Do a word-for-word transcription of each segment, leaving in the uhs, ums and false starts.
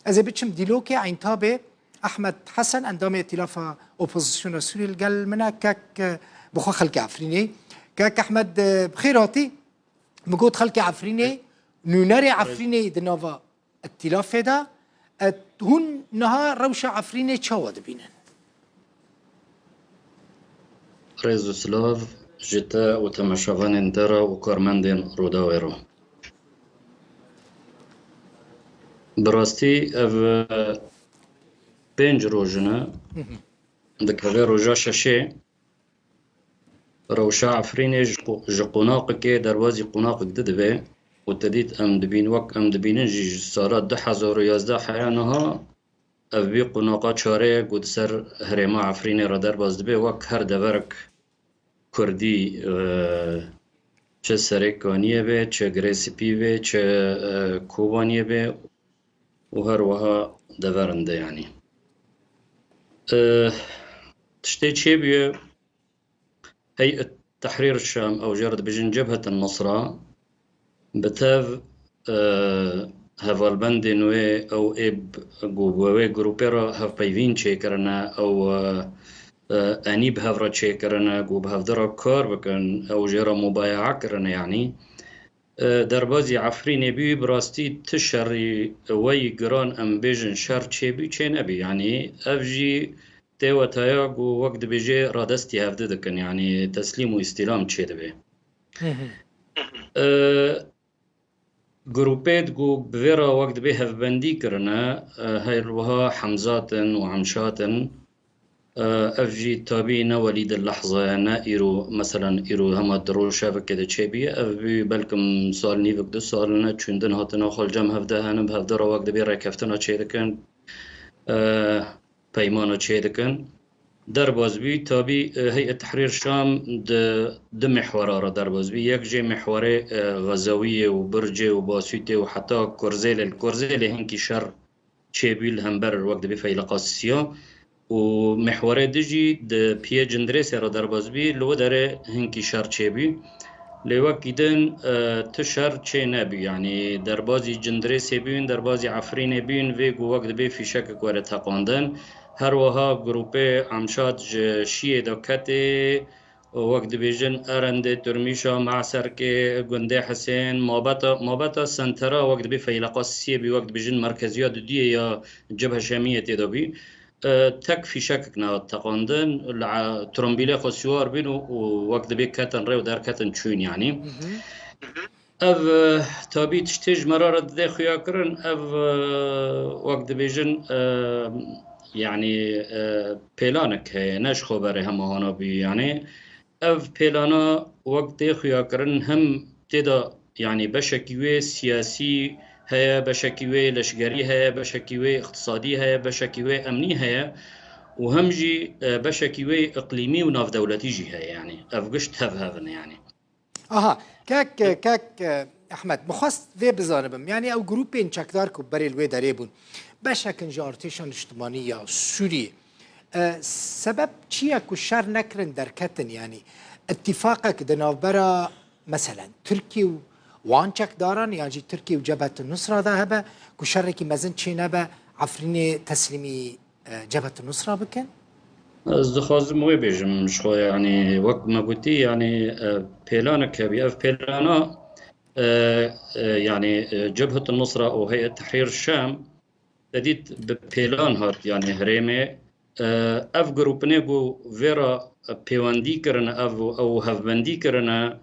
Ez ê biçim Dîlokê, Eyntabê. Ehmed Hesen, endamê Îtîlafa Opozisyona Sûriyê li gel min e. Kek, e, bi xwe xelkê Efrînê. Kek Ehmed, e, bi xêr hatî. Min got xelkê Efrînê, nûnerê Efrînê di nava Îtîlafê de. E, hûn niha rewşa Efrînê çawa dibînin? Rêz û silav ji te û temaşevanên te re û karmendên Rûdawê re. Bi rastî ev, e, pênc roj in e. Dikeve roja şeşê. Rewşa Efrînê ji qo-, ji qonaqekê derbazî qonaqek di dibe û te dît em dibîn, wek em dibînin jî ji sala du hezar û yazdeh heya niha ev bî qonaqa çarê ku di ser herêma Efrînê re derbas dibe, wek her deverek kurdî, e, çi Serêkaniyê be, çi Girê Spî be, çi, e, Kobaniyê be û her wiha deverin de, yanî. E, tiştê çêbûye, Heyet Tehrîr Şam, ew jê re dibêjin Cebhet Nusra, bi tev, e, hevalbendên wê ew ê b-, ku bi wê grûpê re hevpeyvîn çêkirine, ew, e, e, enî bi hev re çêkirine, ku bi hevdi re kar bikin, ew jê re mubaye'a kirine, yanî. E, derbazî Efrînê bî, bi rastî ti şerî weyî giran, em bêjin şer çêbî, çê nebî. Yanî ev jî tê wetaya ku wek dibêje radestî hevdi dikin, yanî teslîm û îstîlam çêdibe. Hı hı. E, grûpêd ku bi vê re wek dibê hevbendî kirine, e, her wiha Hemzat in û Emşat in. E, ev jî tabî ne welî di lehza ye, ne îro, meselen îro hema di rojevekê de çêbûye. Ev bû belkim sal nîvik, du sal ne çûndin hatina xwe li cem hevde henin, bi hevde re wek dibê rêkeftina çêdikin, e, peymana çêdikin. Derbas bû, tabî, e, Heyet Tehrîr Şam di du mihwera re derbas bû. Yek jê mihwerê, e, Xezewiyê û Bircê û Basûtê û heta Kurzêlê, li Kurzêlê hinkî şer çêbû li hember wek dibê feyleqa Sisiya û mihwerê din jî di piyê Cindirêsê re derbas bî, li wê derê hinkî şer çêbû. Lê wekî din, e, tu şer çê nebû, yanî derbazî Cindirêsê bûn, derbazî Efrînê bûn, vê ku wek dibê fîşekek were teqandin. Her wiha grûpê Emşad ji Şiyê de ketê, wek dibêjin Erendê, Turmîşa, Meserkê, Gundê Hisên, mabeta, mabeta sentera wek dibê feyleqa Sisiyê bî, wek dibêjin merkeziya dudiyê ya Cebhe Şemiyê tê de bî. E, tek fîşekek nehat teqandin, li, e, trombîlê xwe siwar bîn û, û wek dibê ketin rê û derketin çûn, yanî. Hı hı. Ev, e, tabî tiştê ji me re re dide xuya kirin, ev, e, wek dibêjin, e, yanî, e, pêlanek heye, ne ji xwe berê hema hana bûyî, yanî. Ev pêlana wek tê xuya kirin, hem tê de, yanî beşekî wê siyasî heye, beşekî wê leşgerî heye, beşekî wê îqtisadî heye, beşekî wê emnî heye û hem jî, e, beşekî wê îqlîmî û navdewletî jî heye, yanî ev giş tev hev in, yanî. Aha, kek, kek, e, Ehmed, min xwest vê bizanibim. Yanî ew grûpên çekdar ku berê li wê derê bûn, beşek in ji artêşa niştimanî ya Sûriyê. E, sebeb çi ye ku şer nekirin derketin? Yanî îtîfaqek di navbera, meselen, Tirkiye û wan çekdaran yan jî Tirkiye û Cebhet Nusra de hebe ku şerekî mezin çê nebe, Efrînê teslîmî, e, Cebhet Nusra bikin? Ez dixwazim wê bêjim ji xwe, yanî wek me gotî, yanî, e, pêlanek hebî. Ev pêlana, e, e, yanî, e, Cebhet Nusra û Heyet Tehrîr Şam, te dît bi pêlan hat, yanî herêmê, e, ev grûpinê ku vê re pêwendî kirine, ev, ew hevbendî kirine,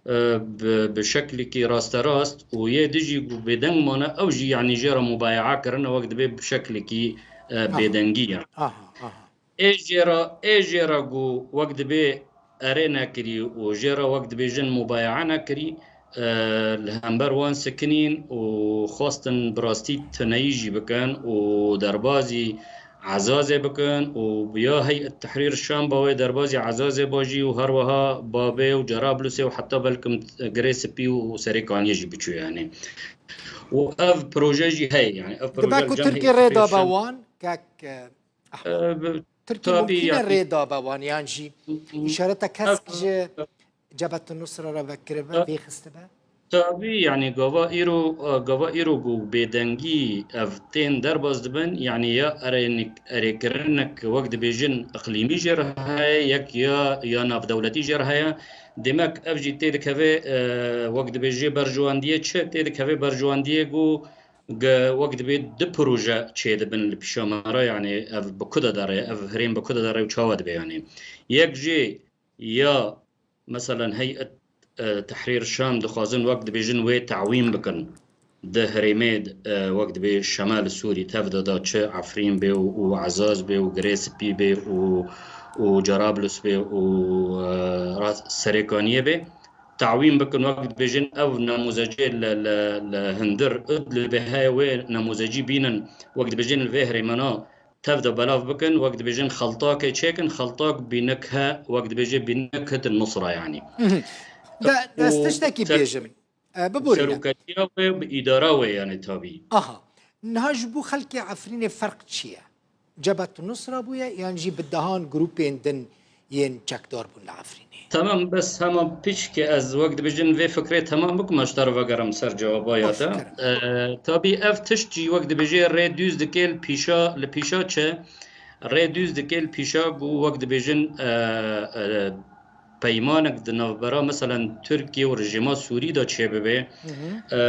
e, bi, bi şeklekî rasterast û yê dijî ku bêdeng mane, ew jî, yanî, jê re mubaye'a kirine, wek dibê bi şeklekî, e, Aha. bêdengî ye. Aha, aha. Ê jê re, ê jê re ku wek dibê erê nekirî û jê re wek dibêjin mubaye'a nekirî, e, li hember wan sikinîn û xwestin bi rastî tuneyî jî bikin û derbazî Ezazê bikin û ya Heyet Tehrîr Şam ba wê derbazî Ezazê ba jî û her wiha Babê û Cerablusê û heta belkim Girê Spî û Serêkaniyê jî biçû, yanî. Û ev proje jî heye, yanî ev proje Dibe li ku cem Tirkiye Heyet rê Tehrîr dabe Şam wan, kek, e, Ehmed. E, bi-, Tirkiye tabî, mumkîn e yanî. Rê dabe wan, yan jî Hı hı. îşareta kesk Ev ji Cebhet Nusra re vekiribe, E, vêxistibe? Tabî, yanî gava îro, gava îro ku bêdengî ev tên derbas dibin, yanî ya erênik-, erêkirinek wek dibêjin iqlîmî jê re heye, yek ya, ya navdewletî jê re heye. Demek ev jî tê dikeve, e, wek dibêjê berjewendiyê çi? Tê dikeve berjewendiyê ku ge-, wek dibê du proje çêdibin li pîşa me re, yanî ev bi ku de dere, ev herêm bi ku de dere û çawa dibe yanî. Yek jê ya, meselen, Heyet, e, Tehrîr Şam dixwazin wek dibêjin wê tawîn bikin. Di herêmê, e, wek dibê Şemal Sûrî tev de da çi Efrîn bê û, û Ezaz bê û Girê Spî bê û, û Cerablus bê û, e, Ras-, Serêkaniyê bê. Tawîn bikin, wek dibêjin ev namûzecê li, li, li hundir Idlibê heye, wê namûzecî bînin, wek dibêjin li vê herêmana tev de belav bikin, wek dibêjin xeltakê çêkin, xeltak bînik he, wek dibêje bînik hitin Nusra yanî. Mhm. De, de ez Û tiştekî ser-, bêjim. E, biborîne. Serokatiya wê bi îdara wê yanî tabî. Aha. Niha ji bo xelkê Efrînê ferq çi ye? Cebhet Nusra bûye yan jî bi dehan grûpên din yên çekdar bûn li Efrînê? Temam, bes hema pişkê ez wek dibêjin vê fikrê temam bikim, ez ji te re vegerim ser cewaba ya te. Aferin. E, tabî ev tişt jî wek dibêje rê dûz dike li pîşa, li pîşa çi? Rê dûz dike li pîşa ku wek dibêjin, e, e, peymanek di navbera, meselen, Tirkiye û rejîma Sûrî de çêbibe. Hı hı. E,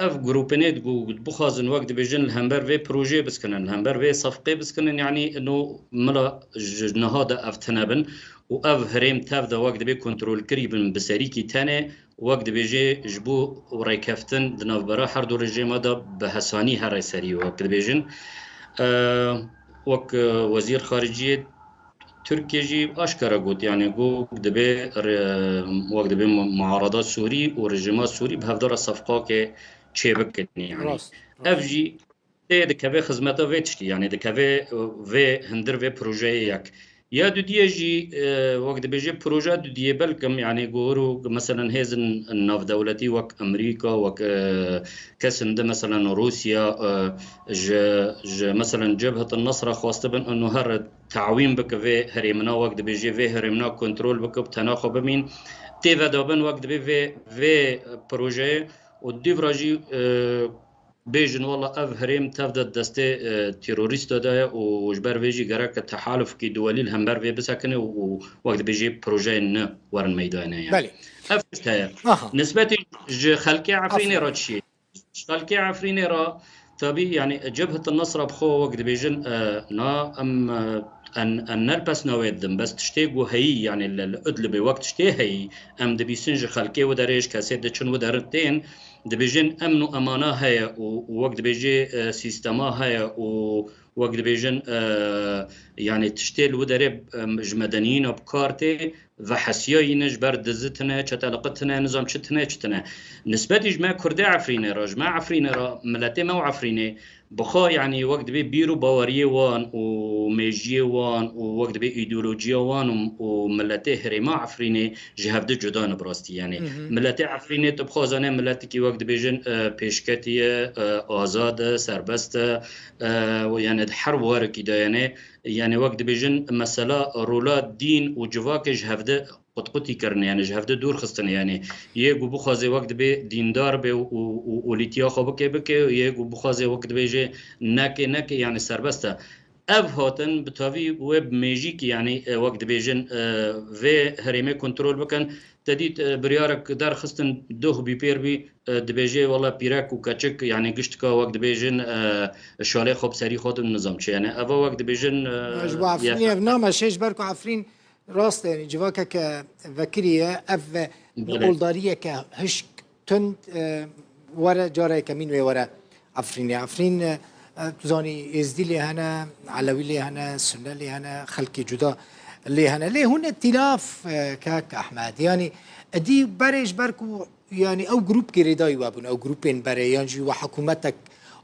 ev grûpinê ku bixwazin wek dibêjin li hember vê projeyê biskinin, li hember vê sefqê biskinin, yanî ino mila ji niha de ev tine bin û ev herêm tev de wek dibê kontrolkirî bin bi serîkî tenê, wek dibêje ji bo rêkeftin di navbera her du rejîma de bi hesanî here serî wek dibêjin. E, wek, e, Wezîr Xariciyê Tirkiye jî aşkere got, yanî got dibê re-, wek dibê mu-, muarada Sûrî û rejîma Sûrî bi hevdara sefqakê çêbikin, yanî. Rast, rast. Ev jî tê dikeve xizmeta vê tiştî, yanî dikeve, e, vê hundir vê projeyê yek. Ya dudiyê jî, e, wek dibêje proje dudiyê belkim, yanî goru, meselen, hêzin navdewletî wek Amerîka, wek, e, kesin de, meselen, Rûsya, e, ji, ji, meselen, Cebhet Nesra xwestibin û her tawîn bike vê herêmina, wek dibêje vê herêmina kontrol bike, bi tena xwe bimîn. Tê vedabin wek dibê vê, vê projeyê û dîvra jî, e, bêjin, wela ev herêm tev de destê, e, terorîsta de ye û ji ber vê jî gereke tehalufkî duwelî li hember vê bisekine û, û wek dibêjî projeyên nû werin meydanê ye. Belê. Ev tişt heye. Aha. Nisbetî ji xelkê Efrînê Aferin. re çi? Ji xelkê Efrînê re tabî, yanî Cebhet Nesra bi xwe wek dibêjin, e, na em, e, en, en nerpesna wê didin. Bes tiştê ku heyî, yanî li, li Idlibê wek tiştê heyî, em dibîsin ji xelkê wê derê, ji kesê diçin wê derin tên, dibêjin emn û emana heye û, û wek dibêjê, e, sîstema heye û wek dibêjin, e, yanî tiştê li wê derê, e, ji medeniyîna bi kar tê, vehesiyayî ne ji ber dizi tine, çeteliqi tine, nizam çi tine, çi tine. Nisbetî ji me Kurdê Efrînê re, ji me Efrînê re, miletê me û Efrînê, bi xwe, yanî wek dibê bîr û baweriyê wan û mêjiyê wan û wek dibê îdeolojiya wan û, û miletê herêma Efrînê ji hevdi cuda ne bi rastî. Yanî Hı hı. miletê Efrînê tu bixwazane miletekî wek dibêjin, e, pêşketî ye, e, azad e, serbest e, e, û yanî di her warekî de, yanî, yanî wek dibêjin mesela rola dîn û civakê ji hevdi qutqutî kirine, yanî ji hevdi dûr xistine. Yanî yê ku bixwaze wek dibê dîndar be û, û, û lîtiya xwe bike, bike, yê ku bixwaze wek dibêje neke, neke, yanî serbest e. Ev hatin bi tavî wê bi mêjîkî, yanî, e, wek dibêjin, e, vê herêmê kontrol bikin. Te dît, e, biryarek derxistin, doh bî pêr bî, e, dibêje, wela pîrek û keçik, yanî giştika wek dibêjin, e, şalê xwe bi serî xwe din nizam çi. Yanî eva wek dibêjin, e, Ji bo Efrînê ev name şê ji ber ku Efrîn rast e, yanî civakeke vekirî ye, ev Belê. oldariyeke hişk tund, e, were cara yekemîn wê were Efrînê. Efrîn, e, e, tu zanî Êzdî lê hene, Elewî lê hene, Sunne lê hene, xelkê cuda lê hene. Lê hûn îtîlaf, e, kek Ehmed. Yanî, edî berê ji ber ku, yanî, ew grûp girêdayî we bûn, ew grûpên berê, yan jî we hikûmetek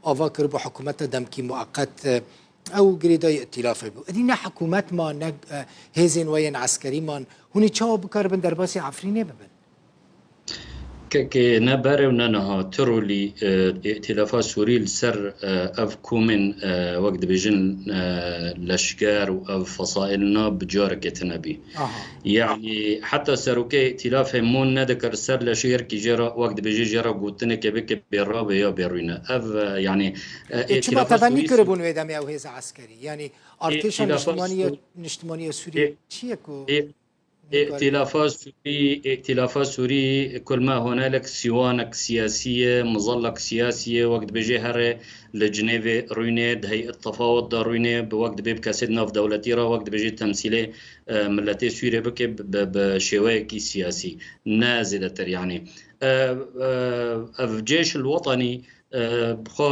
ava kiribû, hikûmeta demkî mueqet, e, ew girêdayî îtîlafê bû. Edî ne hikûmet ma, ne, e, hêzên we yên eskerî man. Hûn ê çawa bikaribin derbasî Efrînê bibin? Kekê ne berê û ne niha tu rolî, e, Îtîlafa Sûrî li ser, e, ev komên, e, wek dibêjin, e, leşger û ev fesaîl na bi carekê tune bî. Aha. Yanî heta serokê Îtîlafê mon nedikir ser leşgerkî jê re wek dibêje jê re gotinekê bike bê rabe ya bê rûne. Ev, e, yanî, e, Ê, çima Îtîlafa tevennî Sûrî kiribûn wê demê ew hêza eskerî? Yanî artêşa Îtîlafa niştimaniya, Sû-, niştimaniya Sûrî Ê, çi ye ku Ê, Îtîlafa Sûrî, Îtîlafa Sûrî, kulme honelek sîwanek siyasî ye, mizellek siyasî ye, wek dibêje here li Cinêvê rûnê, di heyet tefawet de rûnê, bi wek dibê bi kesê navdewletî re, wek dibêje temsîlê, e, miletê Sûrê bike bi, bi, bi şêweyekî siyasî. Ne zêdetir yanî. E, e, ev cêş el wetanî, e, xwe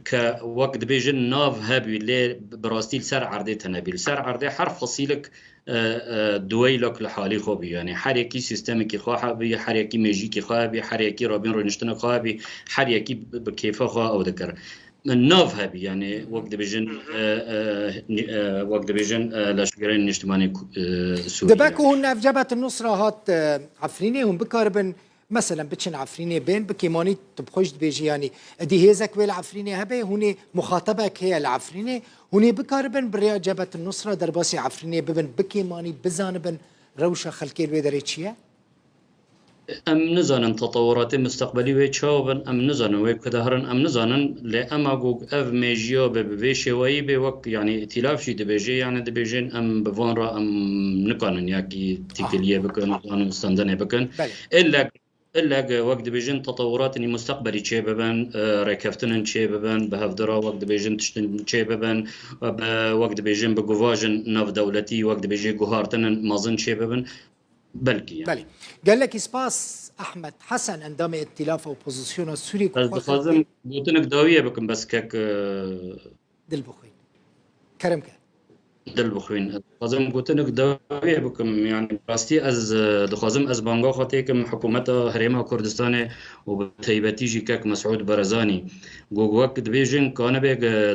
ke wek dibêjin nav hebî, lê bi rastî li ser erdê tune bî. Li ser erdê her fesîlik, e, e, duweylek li halî xwe bî. Yanî her yekî sîstemekî xwe hebî, her yekî mêjîkî xwe hebî, her yekî rabîn rûniştinek xwe hebî, her yekî bi, bi kêfa xwe ew dikir. Nav hebî, yanî wek dibêjin, e, e, ni-, e, wek dibêjin, e, leşgerên niştimanî ku-, e, Sûrî. Dibe ku hûn ev Cebhet Nusra hat, e, Efrînê, hûn bikaribin, meselen, biçin Efrînê bên, bi kêmanî tu bi xwe jî dibêjî, yanî, edî hêzek wê li Efrînê hebe, hûn ê muxatebek heye li Efrînê, hûn ê bikaribin bi rêya Cebhet Nusra derbasî Efrînê bibin, bi kêmanî bizanibin rewşa xelkê li wê derê çi ye? Em nizanin tetewuratê musteqbelî wê çawa bin, em nizanin wê ku de herin, em nizanin, lê ema ku ev mêjiya be bi vê şêweyî bê, wek, yanî, Îtîlaf jî dibêje, yanî dibêjin em bi van re em nikanin yakî tîkiliyê bikin, yan standinê bikin. Belê. Ille, ille wek dibêjin tetewuratên musteqbelî çê bibin, e, rêkeftinên çê bibin, bi hevdira wek dibêjin tiştin çê bibin, e, bi, wek dibêjin bi guvajin navdewletî, wek dibêjê guhartinên mezin çê bibin. Belkî, yanî. Belê. Gelekî spas Ehmed Hesen, endamê Îtîlafa Opozisyona Sûrî ku Ez xwe dixwazim xelkê gotinek dawiyê bikim, bes kek, e, Dil bixwîn. Kerem ke. Dil bixwîn. Ez dixwazim gotinek dawiyê bikim. Yanî, rastî ez, e, dixwazim ez banga xwe têkim hikûmeta Herêma Kurdistanê û bi taybetî jî kek Mesûd Barzanî. Ku wek dibêjin, kanibe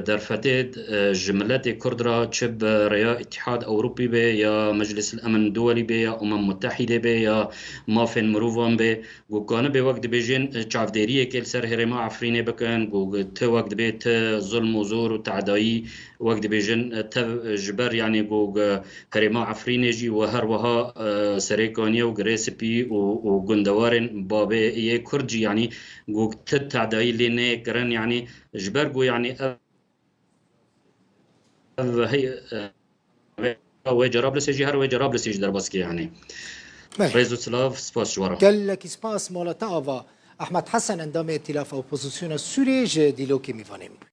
derfetê, e, ji miletê Kurd re, çi bi rêya Îtîhad Ewropî be, ya Meclis el Emin Duwelî be, ya Umem Mutehîdê be, ya mafên mirovan be, ku kanibe wek dibêjin, e, çavdêriyekê li ser herêma Efrînê bikin, ku ti wek dibê ti zulm û zor û tedayî, wek dibêjin, e, tev ji ber, yanî, ku, e, herêma Efrînê jî û her wiha, e, Serê Kaniyê û Girê Spî û, û gundewarên babê yê Kurd jî, yanî, ku ti tedayî lê neyê kirin, yanî, ji ber ku, yanî, ev, ev hey, e, wê Cerablisê jî, her wê Cerablisê jî derbas kir, yanî. Belê. Rêz û silav, spas ji we re. Gelekî spas mala te ava. Ehmed Hesen, endamê Îtîlafa Opozisyona Sûriyê, ji Dîlokê mêvanê min bû.